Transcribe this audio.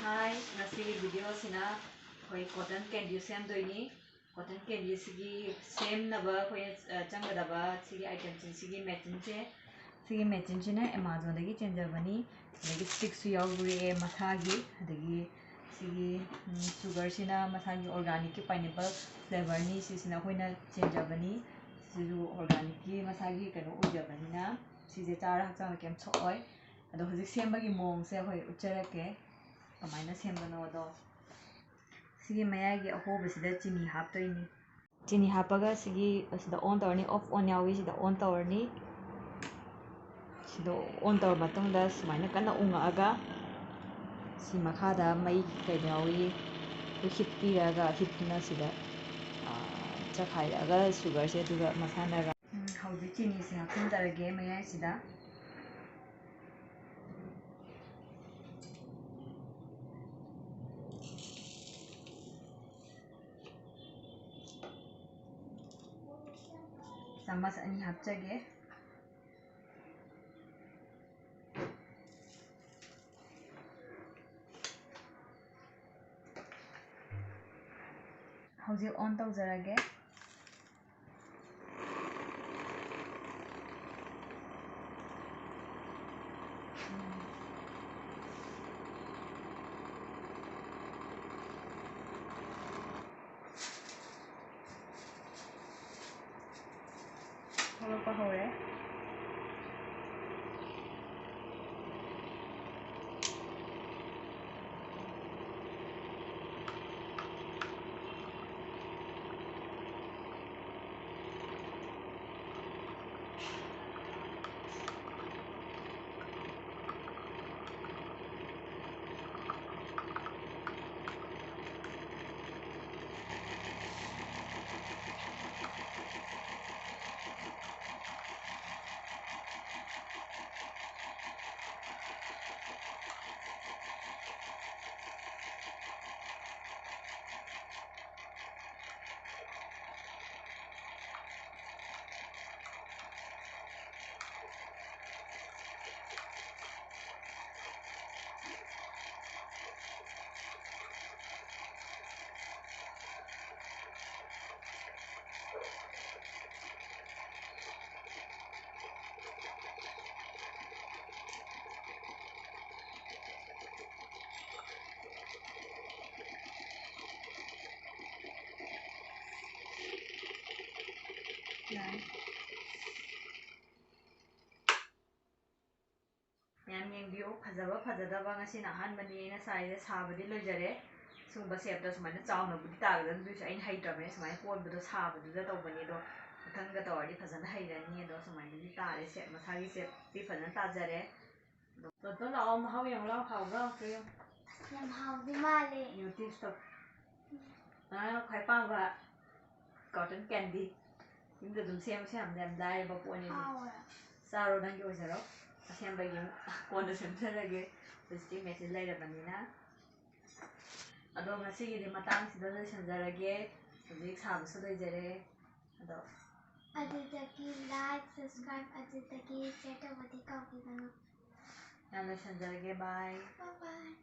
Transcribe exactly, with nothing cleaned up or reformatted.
ꯍꯥꯏ, ꯉꯁꯤꯒꯤ ꯚꯤꯗꯤꯑꯣꯁꯤꯅ ꯑꯩꯈꯣꯏ cotton candy ꯁꯦꯝꯗꯣꯏꯅꯤ꯫ Cotton ꯀꯦꯟꯗꯤꯁꯤꯒꯤ ꯁꯦꯝꯅꯕ ꯑꯩꯈꯣꯏꯅ, ꯑ, ꯆꯪꯒꯗꯕ ꯁꯤꯒꯤ ꯑꯥꯏꯇꯦꯝꯁꯤꯡꯁꯤꯒꯤ ꯃꯦꯆꯤꯟꯁꯦ, ꯁꯤꯒꯤ ꯃꯦꯆꯤꯟꯁꯤꯅ ꯑꯦꯃꯥꯖꯣꯟꯗꯒꯤ ꯆꯦꯟꯖꯕꯅꯤ꯫ ꯑꯗꯒꯤ ꯁ꯭ꯇꯤꯛꯁꯨ ꯌꯥꯎꯔꯦ ꯃꯁꯥꯒꯤ, ꯑꯗꯒꯤ ꯁꯤꯒꯤ, ꯎꯝ, ꯁꯨꯒꯔꯁꯤꯅ ꯃꯁꯥꯒꯤ ꯑꯣꯔꯒꯥꯅꯤꯛꯀꯤ ꯄꯥꯏꯅꯦꯄꯜ ꯐ꯭ꯂꯦꯕꯔꯅꯤ꯫ ꯁꯤꯁꯤꯅ ꯑꯩꯈꯣꯏꯅ ꯆꯦꯟꯖꯕꯅꯤ꯫ ꯁꯤꯁꯨ ꯑꯣꯔꯒꯥꯅꯤꯛꯀꯤ ꯃꯁꯥꯒꯤ ꯀꯩꯅꯣ ꯑꯣꯏꯖꯕꯅꯤꯅ ꯁꯤꯁꯦ ꯆꯥꯔ ꯍꯛꯆꯥꯡꯗ ꯀꯩꯝ ꯁꯣꯛꯑꯣꯏ꯫ ꯑꯗꯣ ꯍꯧꯖꯤꯛ ꯁꯦꯝꯕꯒꯤ ꯃꯑꯣꯡꯁꯦ ꯑꯩꯈꯣꯏ ꯎꯠꯆꯔꯛꯀꯦ, ꯀꯃꯥꯏꯅ ꯁꯦꯝꯕꯅꯣꯗꯣ꯫ ꯁꯤꯒꯤ ꯃꯌꯥꯏꯒꯤ ꯑꯍꯣꯕꯁꯤꯗ ꯆꯤꯅꯤ ꯍꯥꯞꯇꯣꯏꯅꯤ꯫ ꯆꯤꯅꯤ ꯍꯥꯞꯄꯒ ꯁꯤꯒꯤ ꯑꯁꯤꯗ ꯑꯣꯟ ꯇꯧꯔꯅꯤ, ꯑꯣꯐ ꯑꯣꯟ ꯌꯥꯎꯏ, ꯁꯤꯗ ꯑꯣꯟ ꯇꯧꯔꯅꯤ꯫ ꯁꯤꯗ ꯑꯣꯟ ꯇꯧꯔ ꯃꯇꯨꯡꯗ ꯁꯨꯃꯥꯏꯅ ꯀꯟꯅ ꯎꯪꯉꯛꯑꯒ ꯁꯤ ꯃꯈꯥꯗ ꯃꯩ ꯀꯩꯅꯣ ꯌꯥꯎꯏ, ꯑꯩꯈꯣꯏ ꯍꯤꯠ ꯄꯤꯔꯒ ꯍꯤꯠꯇꯨꯅ ꯁꯤꯗ, ꯑꯥ, ꯆꯈꯥꯏꯔꯛꯑꯒ ꯁꯨꯒꯔꯁꯦ ꯑꯗꯨꯒ ꯃꯁꯥꯅ ꯔ-, ꯎꯝ, ꯍꯧꯖꯤꯛ ꯆꯤꯅꯤꯁꯦ ꯍꯥꯞꯆꯤꯟꯖꯔꯒꯦ ꯃꯌꯥꯏꯁꯤꯗ꯫ ꯆꯥꯃꯁ ꯑꯅꯤ ꯍꯥꯞꯆꯒꯦ꯫ ꯍꯧꯖꯤꯛ ꯑꯣꯟ ꯇꯧꯖꯔꯒꯦ꯫ ꯊꯣꯛꯂꯛꯄ ꯍꯧꯔꯦ꯫ ꯃꯌꯥꯝ ꯌꯦꯡꯕꯤꯌꯨ, ꯐꯖꯕ ꯐꯖꯗꯕ ꯉꯁꯤꯅ ꯑꯍꯥꯟꯕꯅꯤ ꯑꯩꯅ ꯁꯥꯏꯁꯦ꯫ ꯁꯥꯕꯗꯤ ꯂꯣꯏꯖꯔꯦ꯫ ꯁꯤꯒꯨꯝꯕ ꯁꯦꯞꯇ ꯁꯨꯃꯥꯏꯅ ꯆꯥꯎꯅꯕꯨꯗꯤ ꯇꯥꯒꯗꯕꯅꯤ, ꯑꯗꯨꯏꯁꯨ ꯑꯩꯅ ꯍꯩꯇ꯭ꯔꯕꯅꯤꯅ ꯁꯨꯃꯥꯏꯅ ꯀꯣꯟꯕꯗꯣ ꯁꯥꯕꯗꯨꯗ ꯇꯧꯕꯅꯤ꯫ ꯑꯗꯣ ꯃꯊꯪꯒ ꯇꯧꯔꯗꯤ ꯐꯖꯅ ꯍꯩꯔꯅꯤ꯫ ꯑꯗꯣ ꯁꯨꯃꯥꯏꯅꯗꯤ ꯇꯥꯔꯦ, ꯁꯦꯞ ꯃꯁꯥꯒꯤ ꯁꯦꯞꯇꯤ ꯐꯖꯅ ꯇꯥꯖꯔꯦ꯫ ꯑꯗꯣ ꯇꯣꯟꯇꯣꯟ ꯂꯥꯛꯑꯣ, ꯃꯍꯥꯎ ꯌꯦꯡꯉꯨ ꯂꯥꯛꯑꯣ, ꯍꯥꯎꯕ꯭ꯔꯥ ꯍꯥꯎꯇ꯭ꯔꯥ ꯌꯦꯡꯉꯨ꯫ ꯌꯥꯝ ꯍꯥꯎꯗꯤ ꯃꯥꯜꯂꯦ꯫ ꯌꯦꯡꯉꯨ, ꯇꯦꯁ ꯇꯧ꯫ ꯑꯉꯥꯡꯅ ꯈ꯭ꯋꯥꯏ ꯄꯥꯝꯕ ꯀꯣꯇꯟ ꯀꯦꯟꯗꯤ꯫ ꯌꯨꯝꯗ ꯑꯗꯨꯝ ꯁꯦꯝꯕꯁꯨ ꯌꯥꯝ, ꯌꯥꯝ ꯂꯥꯏꯌꯦꯕ ꯄꯣꯠꯅꯤꯗꯤ꯫ ꯍꯥꯎꯋꯦ꯫ ꯆꯥꯔꯣ, ꯅꯪꯒꯤ ꯑꯣꯏꯖꯔꯣ꯫ ꯑꯁꯦꯝꯕꯒꯤ ꯑꯃꯨꯛ ꯀꯣꯟꯅ ꯁꯦꯝꯖꯔꯒꯦ꯫ ꯍꯧꯖꯤꯛꯇꯤ ꯃꯦꯆꯤꯟ ꯂꯩꯔꯕꯅꯤꯅ꯫ ꯑꯗꯣ ꯉꯁꯤꯒꯤꯗꯤ ꯃꯇꯥꯡꯁꯤꯗ ꯂꯣꯏꯁꯤꯟꯖꯔꯒꯦ꯫ ꯍꯧꯖꯤꯛ ꯁꯥꯕꯁꯨ ꯂꯣꯏꯖꯔꯦ꯫ ꯑꯗꯣ ꯑꯗꯨꯗꯒꯤ like, subscribe, ꯑꯗꯨꯗꯒꯤ share ꯇꯧꯕꯗꯤ ꯀꯥꯎꯕꯤꯒꯅꯨ꯫ ꯌꯥꯝ ꯂꯣꯏꯁꯤꯟꯖꯔꯒꯦ꯫ Bye꯫ Bye bye꯫